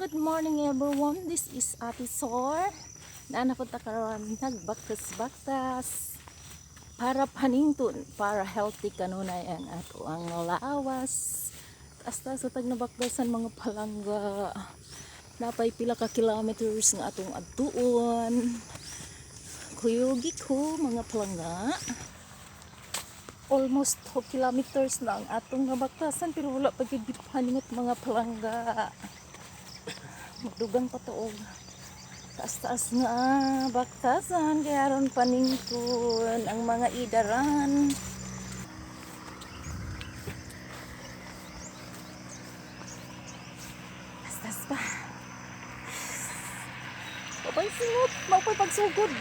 Good morning, everyone. This is Ate Sor. Naa po ta karon nagbaktas-baktas para panington, para healthy kanunay ang ato ang lawas. Taas sa tag nabaktasan, mga palangga. Napay pila ka kilometers nga atong adtuon. Kuyugi ko, mga palangga. Almost 2 kilometers na ang atong nabaktasan pero wala pa gyud paningot, mga palangga. Magdugang pa to og taas-taas nga baktasan kaya aron panington ang mga idaran. Taas-taas pa. Mapay singot, mapay pagsugod.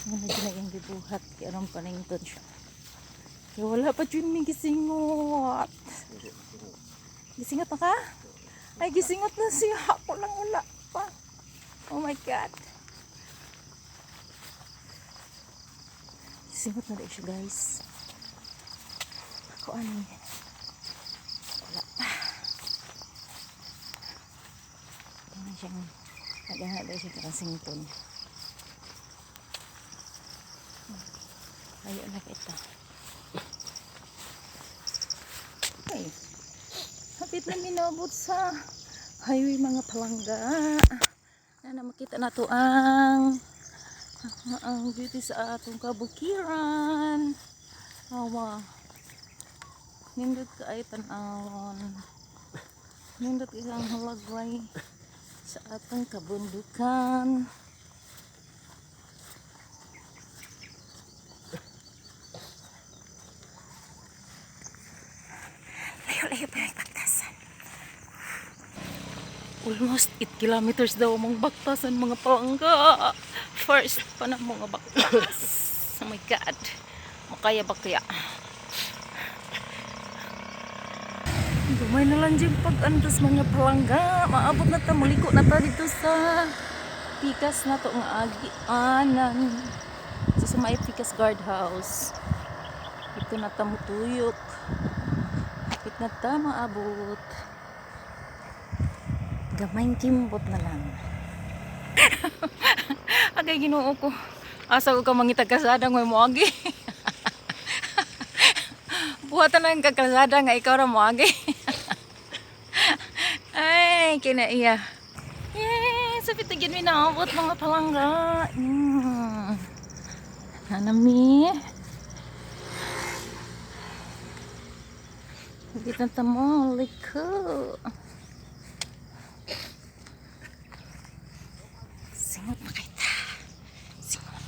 Ano na yung gibuhat kaya aron panington siya. Kaya wala pa dyan may gisingot. Gisingot na ka? Ay, gisingot na siya. Ako lang wala pa. Oh my God. Gisingot na rin siya, guys. Ako ano wala pa. Ano siyang naghahanap siya kasington. Ayun na kita. Ay, hapit na minabot sa highway, mga palangga. Na makita na to ang beauty sa atong kabukiran. Awa. Nindot kay tan-awon. Nindot isang halagway sa atong kabundukan. Layo-layo pa yung baktasan. Almost 8 kilometers daw among baktasan, mga palangga. First pa na mga baktas. Oh my God. Makaya ba kaya? Gamay na lang dyan pag-antos, mga palangga. Maabot na ta, muliko na ta dito sa pikas na to nga agianan. Sa may Pikas Guard House. Ito na ta mutuyok. Hapit na ta maabot. Gamay kimbot na lang. Agay, Ginoo ko. Asa ko ka mangitag kasada ngoy moagi. Buhatan lang kag kalsada nga ikaw ra moagi. Ay, kinaiya. Yay! Sapit na gyud mi naabot, mga palangga. Nanami. Hapit na ta mo, liko. Singot na kita. Singot.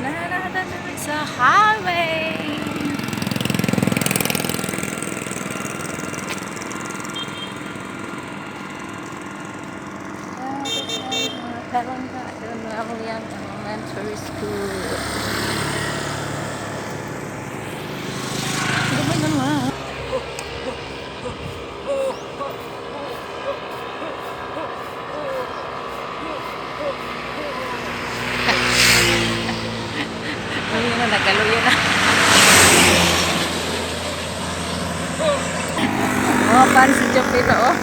Nananada na sa highway. Mga palangga, Liang Elementary School. Gamay na lang. Ayun na, nagaluyo na. Mga fans si Chapito, oh.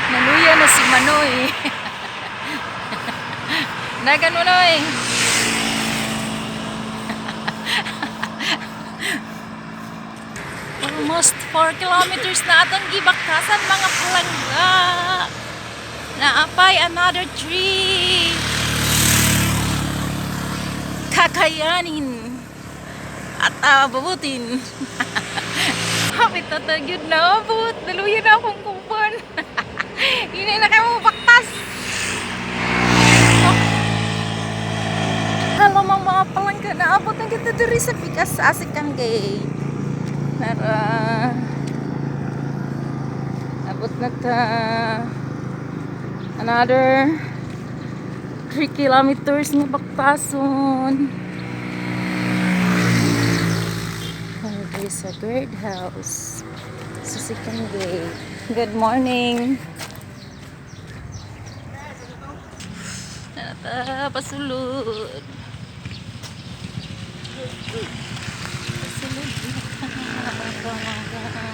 Naluya na si Manoy. Dagan, Manoy. Almost 4 kilometers na atong gibaktasan, mga palangga. Naapay another tree. Kakayanin at abutin. Hapit na tagyod na abot. Naluya na akong kuban. Yun na kayo baktas. Oh. Hello, mga palangga. Naabot na kita diri sa Pikas sa Asikan Gate. Tara. Abot na ta. Another 3 kilometers na baktason. Oh, there's a guard house sa second gate. Good morning. Ta, pasulod. Pasulod na ta, mga.